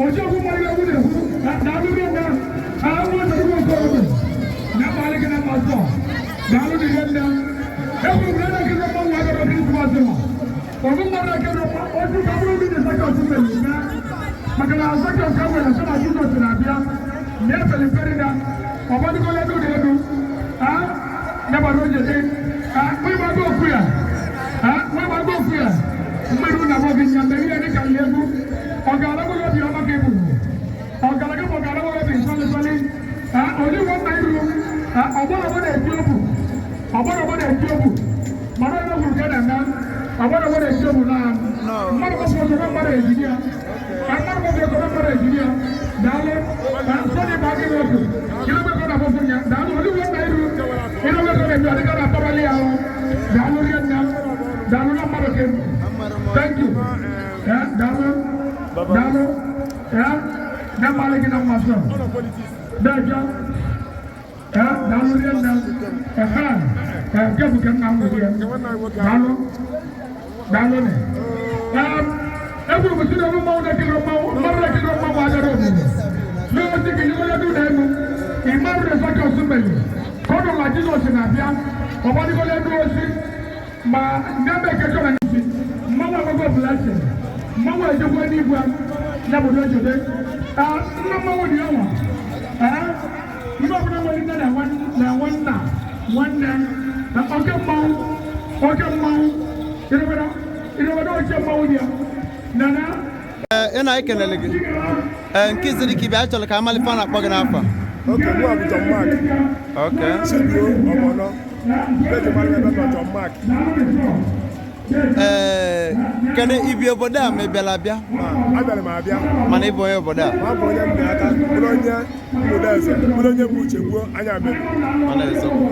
ọjọ́ kú mọ́ ilé wúlò fún dàlúkọ̀ yẹn náà àwọn ọ̀dọ́ kọ́ ọ̀dọ̀ nàbàlẹ̀ kẹ́ nàbà sọ̀ dàlúkọ̀ yẹn náà ẹ̀kọ́ ìbílẹ̀ kí ló máa ń wá lọ́dọ̀ kí ló máa sọ̀rọ̀ ọdún mọ́ra kí ló máa ọdún kábúrú bí ní sákà ọdún mẹ́lẹ̀ mẹ́ maka na sákà ọ̀ká wẹ̀rẹ̀ sọ́nà àdúgbò tó nàbíà ní ẹ̀fẹ̀lẹ̀ fẹ́rẹ̀ dá ọ̀bọ̀dúnkọ́ lẹ́dún lẹ́dún á nyaba ló jẹjẹ á wọ́n bá gbọ́ òkú yà á wọ́n bá gbọ́ òkú yà mmeru nà bọ́ bí nyàmẹ́ yíyá ní kàlẹ́ ẹ̀kú ọ̀gá alágbọ́dọ̀ bí ọmọ kébù ọ̀gá alágbọ́dọ̀ ọ̀gá alágbọ́dọ̀ bí sọ́lẹ́sọ́lẹ́ á òní wọ́n náà irú á ọ̀bọ̀dọ̀bọ̀dọ̀ ẹ̀dí òbù ọ̀bọ̀dọ̀bọ̀dọ̀ ẹ̀dí òbù mara ẹ̀rọ wùrù kẹ́ nàná ọ̀bọ̀dọ̀bọ̀dọ̀ ẹ̀dí òbù náà mmadụ kọ́ fún ọ̀sọ̀ mmadụ ẹ̀jìdíà mmadụ kọ́ fún ọ̀sọ̀ mmadụ ẹ̀jìdíà daalụ sọ́ni bá kí lóòkù kí ló gbé kọ́ nà fún ya daalụ òní wọ́n náà irú irú wọ́n kọ́ nàbí ọ̀dí kọ́ nà tọ́balí yà ó daalụ rí ẹ̀nà daalụ náà mmadụ kẹ́ thank you ẹ̀ daalụ daalụ ẹ̀ ní mmalị gị na mmasị dẹ́jọ́ ẹ̀ daalụ rí ẹ̀nà ẹ̀ ẹ̀ kẹ́bù kẹ́ nà ń wò yẹ daalụ daalụ ni egwuru m si na mmanwụ na-ekiri mmanwụ mmadụ na-ekiri mmanwụ agara obodo n'otu gị nye onye dụna elu ịmarụ na saka osumeli kọdụ ma Jizọs na-abịa ọgbadịgola elu osi ma ndị ekechọ na isi mmanwụ agbago blessing mmanwụ ejekwa n'igwe ya bụ n'ojede nna mmanwụ dị ọnwa ndị ọbụla nwere nne na nwanne nna nwanne na oke mmanwụ oke mmanwụ ịrịbara oche mmanwụ dị ya nana. Ee, ị na-ekelele gị. Ee, nke iziri ka ibe a chọrọ ka amalite ọ na-akpọ gị n'afọ. Okay, mụ bụ John Mark. Chibio Ọmọnọ. Eji mara ebe nọ John Mark. Ee, kedu ibi obodo a ma ị bịara abịa? Ma abịara m abịa. Mana ịbụ onye obodo a? Ma bụ onye Mbiaka, bụrụ onye Ụmụdeze, bụrụ onye bụ Uche gbuo anya mere. Mana eziokwu.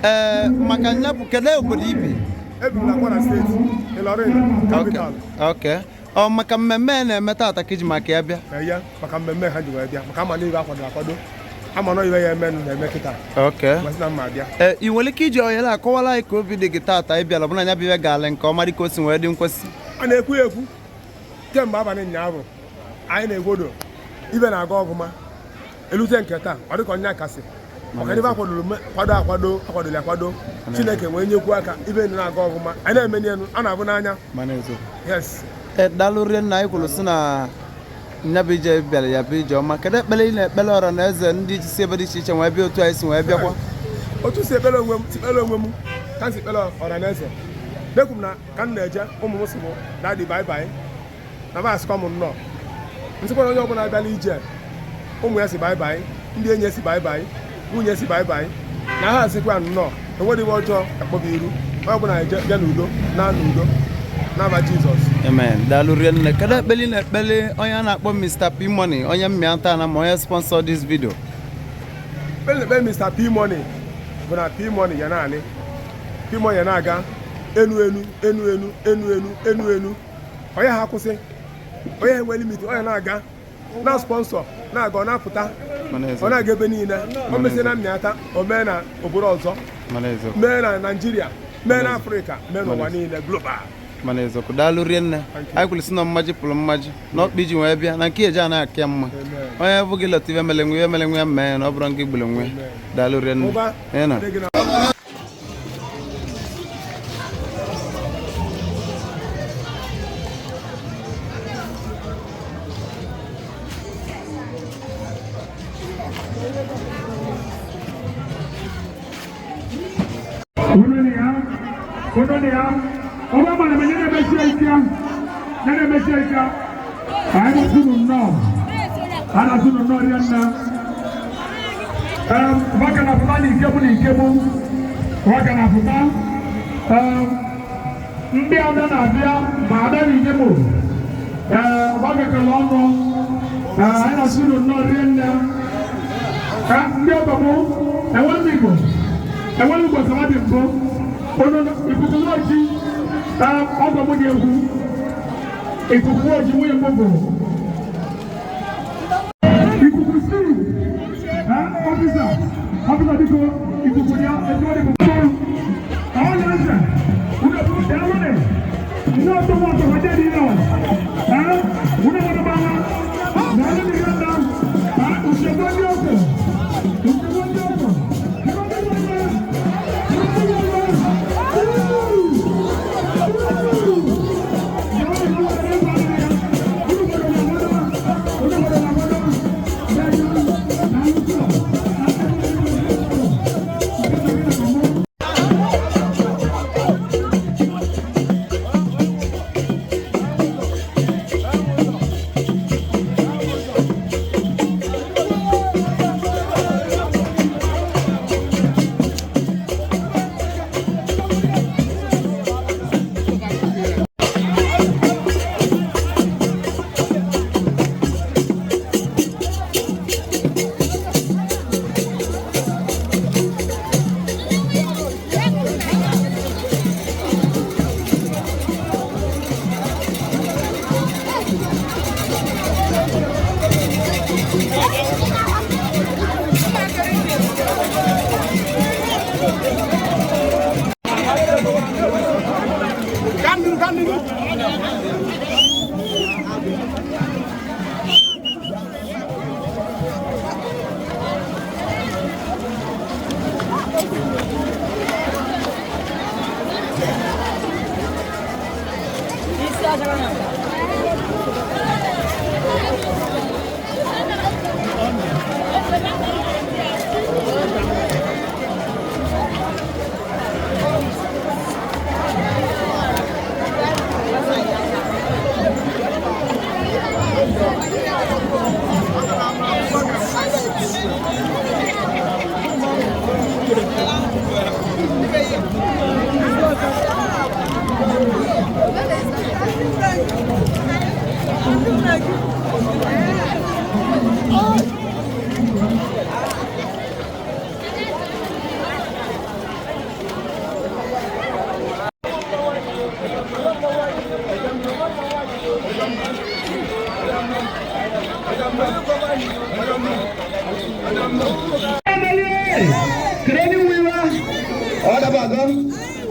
Ee, maka nya bụ kedu obodo ibi? Ebi m na Kwara Steeti, Ilorin, capital. Okay. Ọ maka mmemme a na-eme taata ka iji maka ya bịa? Na ya, maka mmemme ha ji wee bịa, maka ama n'ibe akwadoro akwado. Ama nọ ibe ya eme na-eme kịta. Masị na mma abịa. Ee, ị nwere ike iji ohere akọwara anyị ka obi dị gị taata ị bịara ọbụna ya bụ ibe gaala nke ọma dịka o si wee dị nkwesị? A na-ekwu ya ekwu kemgbe abalị ụnyaahụ anyị na-egwodo ibe na-aga ọgụma elute nke taa ọ dịka onye akasị maka ibe akwadoro kwado akwado akwadoro akwado Chineke wee nyekwu aka ibe na-aga ọgụma anyị na-eme n'elu a na-abụ n'anya. Yes. Ee, daalụ rinne. Anyị kwuru sị na nya bụ ije bịara ya bụ ije ọma. Kedu ekpere ị na-ekpere ọra na eze ndị si ebe dị iche iche wee bịa otu anyị si wee bịakwa? Otu si ekpere onwe m si ekpere onwe m ka m si ekpere ọra na eze dekwu m na ka m na-eje ụmụ m si m daddy bye bye na m asịkwa m nnọọ. Nsịkwa na onye ọbụla abịala ije, ụmụ ya si bye bye, ndị enyi ya si bye bye, nwunye si bye bye, na ha sịkwa nnọọ, enweghị iwe ọjọọ akpọbụ iru. Onye ọbụla eje bịa n'udo na n'udo n'aba Jizọs. Amen. Daalụ rinne. Kedu ekpeli na ekpeli onye a na-akpọ Mr. P Money, onye mmịata na ma onye sponsor this video? Ekpere na-ekpere Mr. P Money bụ na P Money ya naanị P Money ya na-aga enu enu enu enu enu enu enu enu, onye ha akwụsị, onye ha enwe limit, onye na-aga na sponsor na-aga, ọ na-apụta, ọ na-aga ebe niile. O mesie na mmịata, o mee na obodo ọzọ, mee na Naijiria, mee na Afrịka, mee n'ụwa niile, global. Mana eziokwu, daalụ rinne. Anyị kwuru sị na mmaji pụrụ mmaji na ọkpa iji wee bịa na nke eji anaghị aka mma. Onye bụ gị lọta ibe mele nwe, ibe mele nwe ya mee na ọ bụrụ nke igburu nwe. Daalụ rinne. Ụba Ị nọ. dị gị na. Unu ni ya, ọba mana mɛ nyɛ bɛ hyɛ nsia, nyɛ bɛ hyɛ nsia, ayi mo tunu nnɔ, ana tunu nnɔ yɛ nna, waka na fuma ni ikemu ni ikemu, waka na fuma, ndị ada na-abịa ma ada na ikemu, waka kala ọnụ, anyị na tunu nnɔ yɛ nna, ndị ọgọ mụ, enwe m Igbo, enwe m Igbo sọrọ dị mbụ. Ono ikuku n'oji ọgọ m dị egwu, ikuku oji nwunye m bụ ikuku si officer, officer, biko, ikuku ya etu ọ dị bụ ọnya eze unu daalụ ne ndị ọtọ m ọtọ ha dị nọ unu nwere gbara daalụ ne ya na usogbu ndị ọkụ, usogbu ndị ọkụ.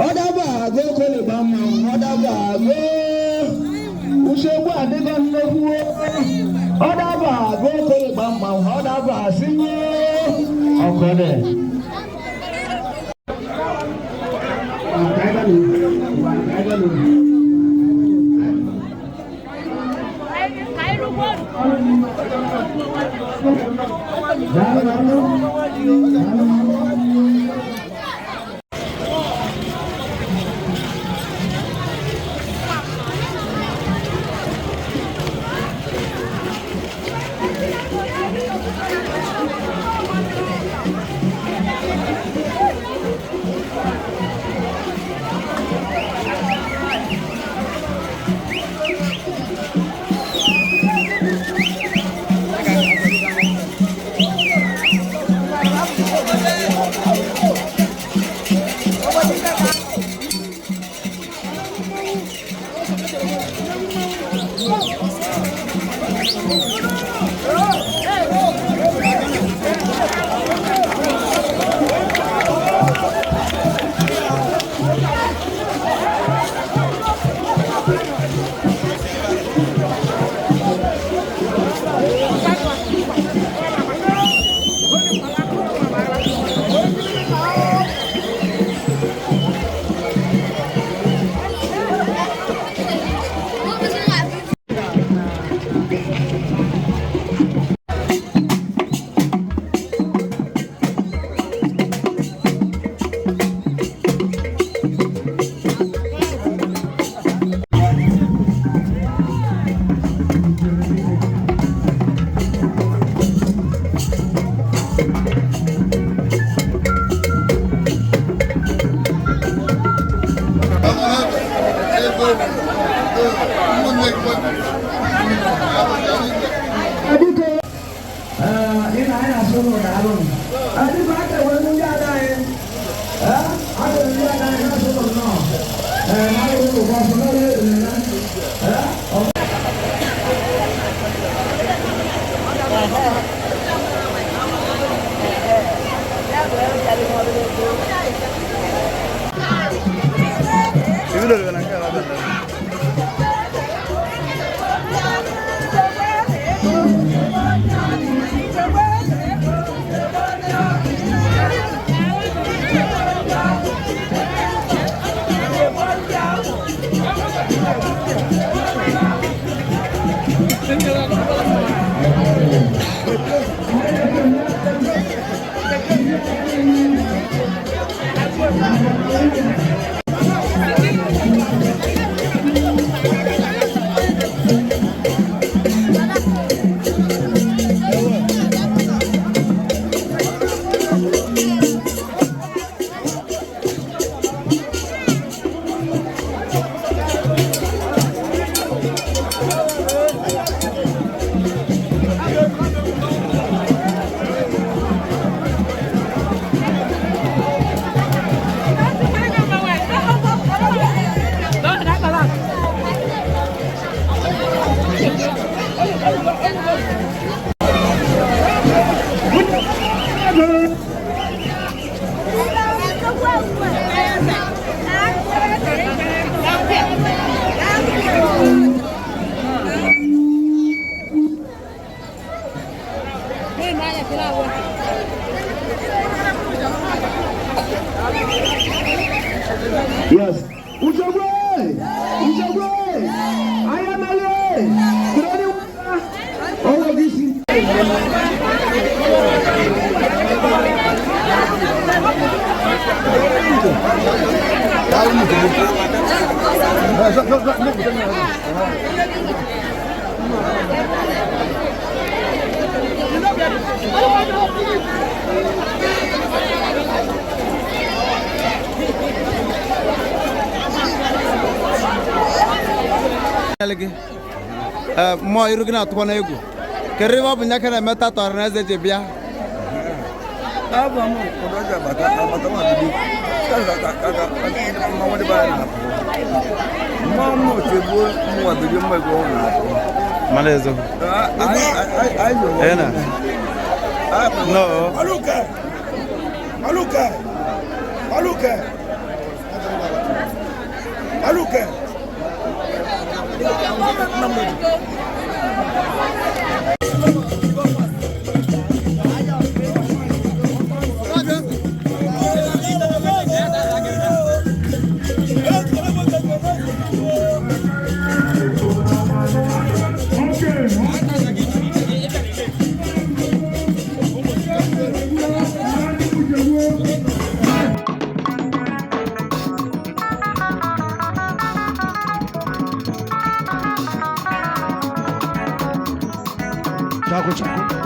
Ọdaba agụ kole ba mma, ọdaba agụ usogbu adịgo nnekwu, ọdaba agụ kole ba mma, ọdaba asịnye ọkọdẹ. Yes. Uchegwe! Uchegwe! Ayamale! Kurani ọwọ́ gị si. Gị mmụọ iru gị na-atụkwa n'egwu kedu ebe ọ bụ nya ka na-emeta tọrọ na eze ji bịa. Mana ezo ena no. Maluke! Maluke! Maluke! Maluke! Chaco, chaco.